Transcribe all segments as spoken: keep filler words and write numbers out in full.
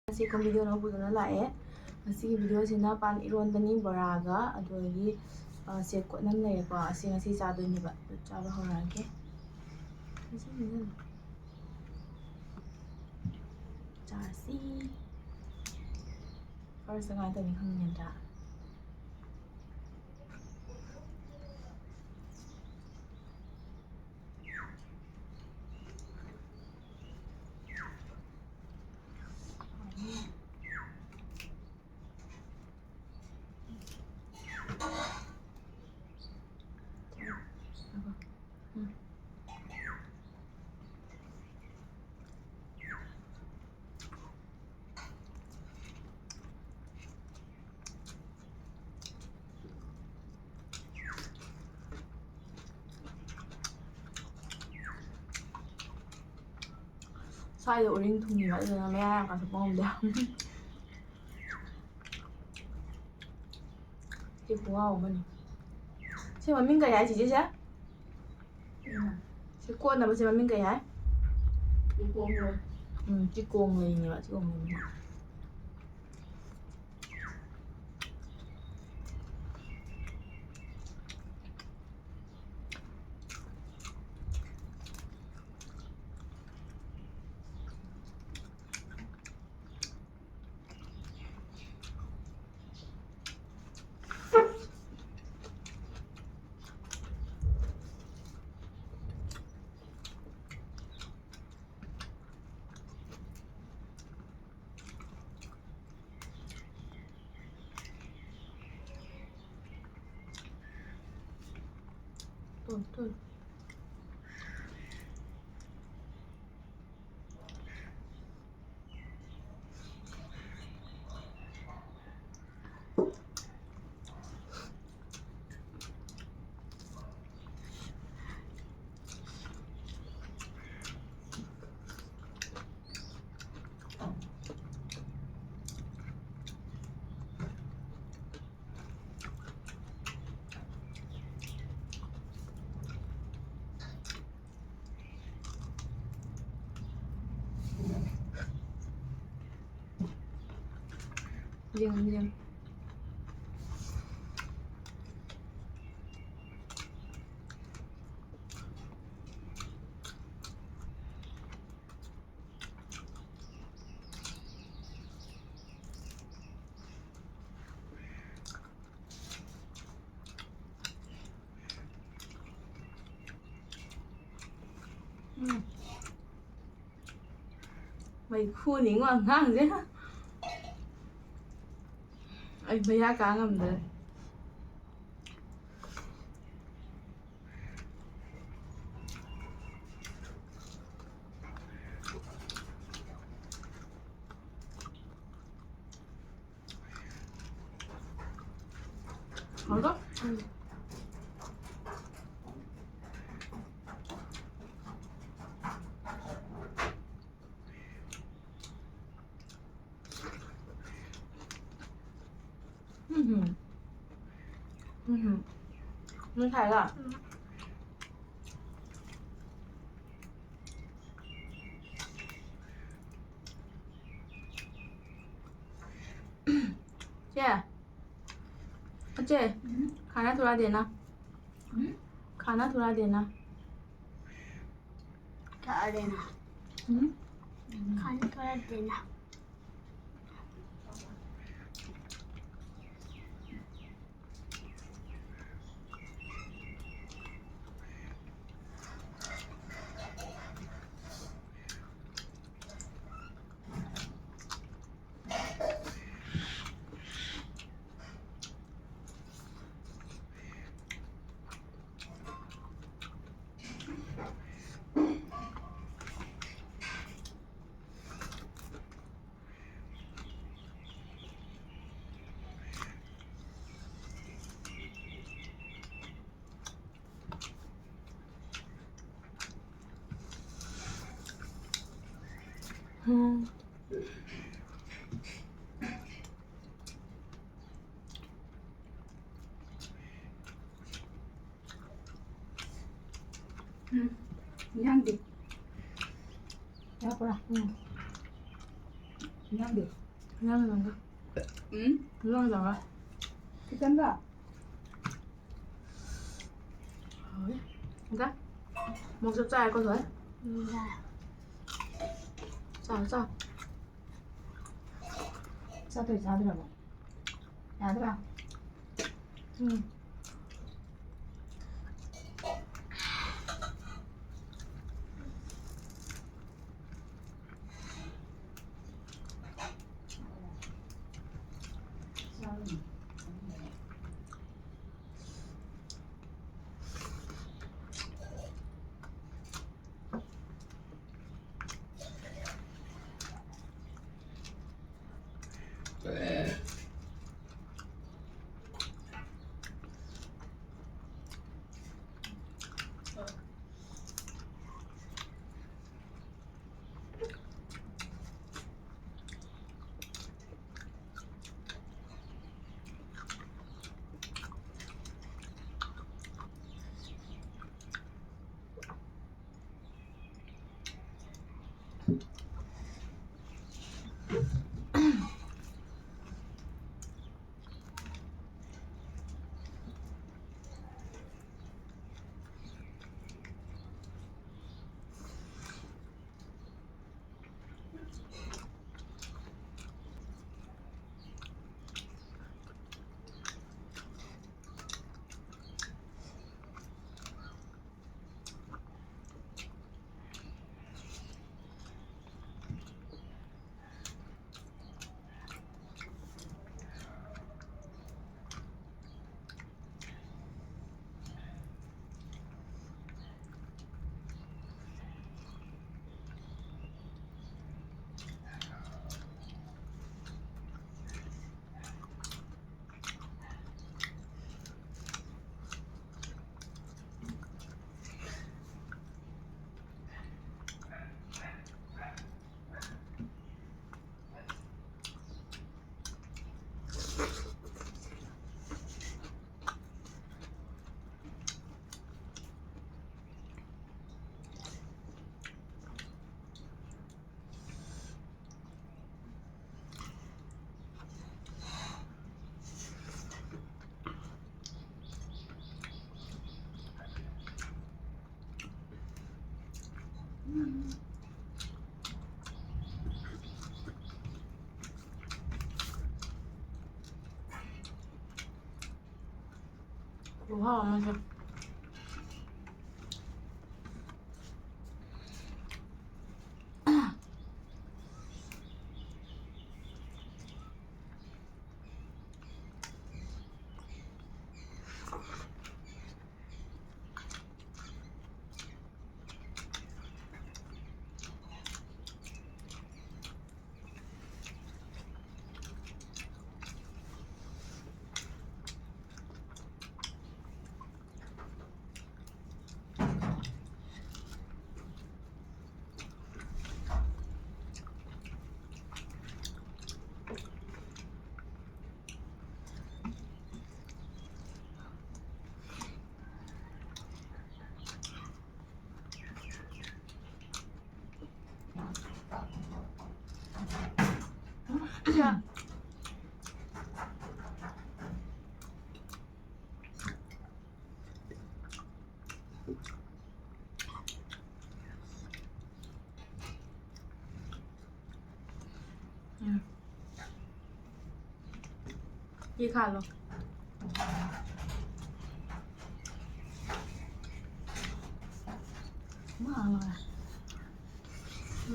ꯉꯁꯤ ꯀꯨꯝ ꯚꯤꯗꯤꯑꯣ ꯑꯅꯧꯕꯗꯨꯅ ꯂꯥꯛꯑꯦ꯫ ꯉꯁꯤꯒꯤ ꯚꯤꯗꯤꯑꯣꯁꯤꯅ ꯄꯥꯟ ꯏꯔꯣꯟꯕꯅꯤ, ꯕꯣꯔꯥꯒ, ꯑꯗꯨꯗꯒꯤ, ꯑ, ꯁꯦ ꯀꯣꯠꯅꯝ ꯂꯩꯔꯦꯀꯣ꯫ ꯑꯁꯤ ꯉꯁꯤ ꯆꯥꯗꯣꯏꯅꯦꯕ꯫ ꯑꯗꯨ ꯆꯥꯕ ꯍꯧꯔꯛꯑꯒꯦ꯫ ꯆꯥꯔꯁꯤ꯫ ꯐꯥꯔꯁꯇ ꯀꯃꯥꯏꯅ ꯇꯧꯅꯤ ꯈꯪꯉꯤ ꯅꯠꯇ꯭ꯔꯥ? ꯁ꯭ꯋꯥꯏꯗ ꯎꯔꯤꯡ ꯊꯨꯡꯉꯤꯕ, ꯑꯗꯨꯅ ꯃꯌꯥ ꯌꯥꯝ ꯀꯥꯊꯣꯛꯄ ꯉꯝꯗꯦ꯫ ꯁꯤ ꯈꯨꯍꯥꯎ ꯑꯃꯅꯤ꯫ ꯁꯤ ꯃꯃꯤꯡ ꯀꯔꯤ ꯍꯥꯏ, ꯆꯤꯆꯦꯁꯦ? ꯁꯤ ꯀꯣꯠꯅꯕꯁꯦ ꯃꯃꯤꯡ ꯀꯔꯤ ꯍꯥꯏ? ꯆꯤꯀꯣꯡ ꯂꯩ꯫ ꯎꯝ, ꯆꯤꯀꯣꯡ ꯂꯩꯅꯦꯕ, ꯆꯤꯀꯣꯡ ꯂꯩꯅꯦ꯫ ꯌꯦꯡꯉꯨ, ꯌꯦꯡꯉꯨ꯫ ꯎꯝ꯫ ꯃꯩꯈꯨꯅꯤꯉꯣ ꯑꯉꯥꯡꯁꯦ꯫ ꯑꯩ ꯃꯌꯥ ꯀꯥ ꯉꯝꯗ꯭ꯔꯦ꯫ ꯍꯥꯎꯗꯣ? ꯎꯝ꯫ ꯎꯝ꯫ ꯎꯝ꯫ ꯅꯣꯏ ꯊꯥꯏꯔꯣ? ꯎꯝ꯫ ꯆꯦ꯫ ꯑꯆꯦ꯫ ꯎꯝ꯫ खाना थोड़ा देना। ꯎꯝ꯫ खाना थोड़ा देना। थोड़ा देना। हम्म? खाना थोड़ा देना। ꯎꯝ꯫ ꯎꯝ, ꯏꯟꯖꯥꯡꯗꯤ? ꯌꯥꯎꯔꯛꯄ꯭ꯔꯥ? ꯎꯝ꯫ ꯏꯟꯖꯥꯡꯗꯤ? ꯏꯟꯖꯥꯡ ꯅꯪꯒ꯫ ꯎꯝ, ꯂꯣꯏꯗꯧꯔꯦ꯫ ꯈꯤꯇꯪꯒ꯫ ꯍꯥꯎꯋꯤ꯫ ꯑꯝꯇ꯫ ꯃꯣꯔꯣꯛ ꯆꯞ ꯆꯥꯔꯦꯀꯣ, ꯂꯣꯏ꯫ ꯎꯝ, ꯌꯥꯔꯦ꯫ ꯆꯥꯎ, ꯆꯥꯎ꯫ ꯆꯥꯗꯣꯏ ꯆꯥꯗ꯭ꯔꯕꯣ? ꯌꯥꯗ꯭ꯔꯥ? ꯎꯝ꯫ ꯈꯨꯍꯥꯎ ꯑꯃꯁꯦ꯫ ये खा लो।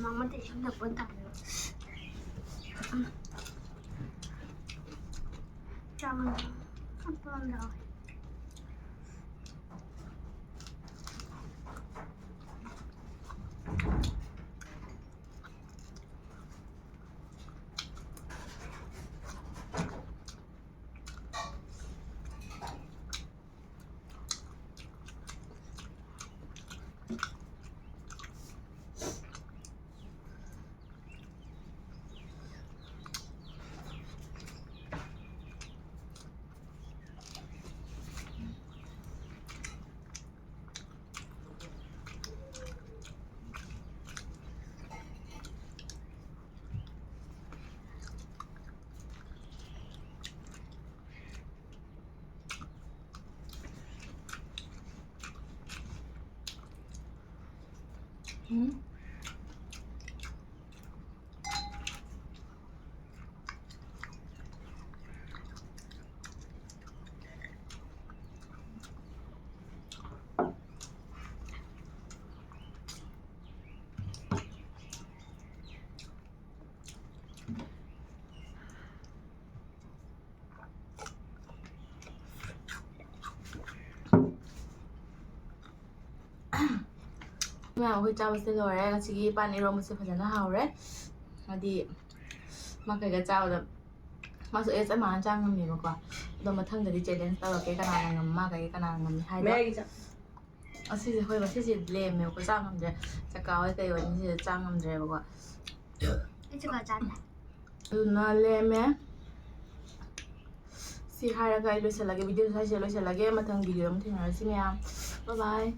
ꯃꯃꯥꯗꯤ ꯏꯁꯤꯡ ꯊꯛꯄ ꯇꯥꯔꯦ꯫ ꯆꯥꯃꯟꯗꯅ ꯊꯛꯄ ꯉꯝꯗ꯭ꯔꯦ꯫ ꯎꯝ꯫ ꯃꯌꯥꯝ ꯑꯩꯈꯣꯏ ꯆꯥꯕꯁꯦ ꯂꯣꯏꯔꯦ꯫ ꯉꯁꯤꯒꯤ ꯄꯥꯟ ꯏꯔꯣꯝꯕꯁꯦ ꯐꯖꯅ ꯍꯥꯎꯔꯦ꯫ ꯍꯥꯏꯗꯤ ꯃꯥ ꯀꯩꯒ ꯆꯥꯕꯗ ꯃꯥꯁꯨ ꯑꯦꯁ ꯑꯃꯥꯅ ꯆꯥ ꯉꯝꯃꯦꯕꯀꯣ꯫ ꯑꯗꯣ ꯃꯊꯪꯗꯗꯤ ꯆꯦꯂꯦꯟꯖ ꯇꯧꯔꯛꯀꯦ, ꯀꯅꯥꯅ ꯉꯝꯃꯤ, ꯃꯥ ꯀꯩꯒ ꯀꯅꯥꯅ ꯉꯝꯃꯤ ꯍꯥꯏꯗꯣ꯫ ꯃꯌꯥꯏꯒꯤ ꯆꯥ-, ꯑꯁꯤꯁꯦ ꯍꯣꯏ ꯉꯁꯤꯁꯦ ꯂꯦꯝꯃꯦꯕꯀꯣ, ꯆꯥ ꯉꯝꯗ꯭ꯔꯦ꯫ ꯆꯀꯥ ꯍꯣꯏ ꯀꯩ ꯍꯣꯏ ꯉꯁꯤꯁꯦ ꯆꯥ ꯉꯝꯗ꯭ꯔꯦꯕꯀꯣ꯫ ꯑꯩ ꯆꯀꯥ ꯆꯥꯗꯦ꯫ ꯑꯗꯨꯅ ꯂꯦꯝꯃꯦ꯫ ꯁꯤ ꯍꯥꯏꯔꯒ ꯑꯩ ꯂꯣꯏꯁꯤꯜꯂꯒꯦ, ꯚꯤꯗꯤꯑꯣꯁꯦ ꯁ꯭ꯋꯥꯏꯁꯤꯗ ꯂꯣꯏꯁꯤꯜꯂꯒꯦ꯫ ꯃꯊꯪ ꯚꯤꯗꯤꯑꯣ ꯑꯃ ꯊꯦꯡꯅꯔꯁꯤ ꯃꯌꯥꯝ꯫ Bye bye꯫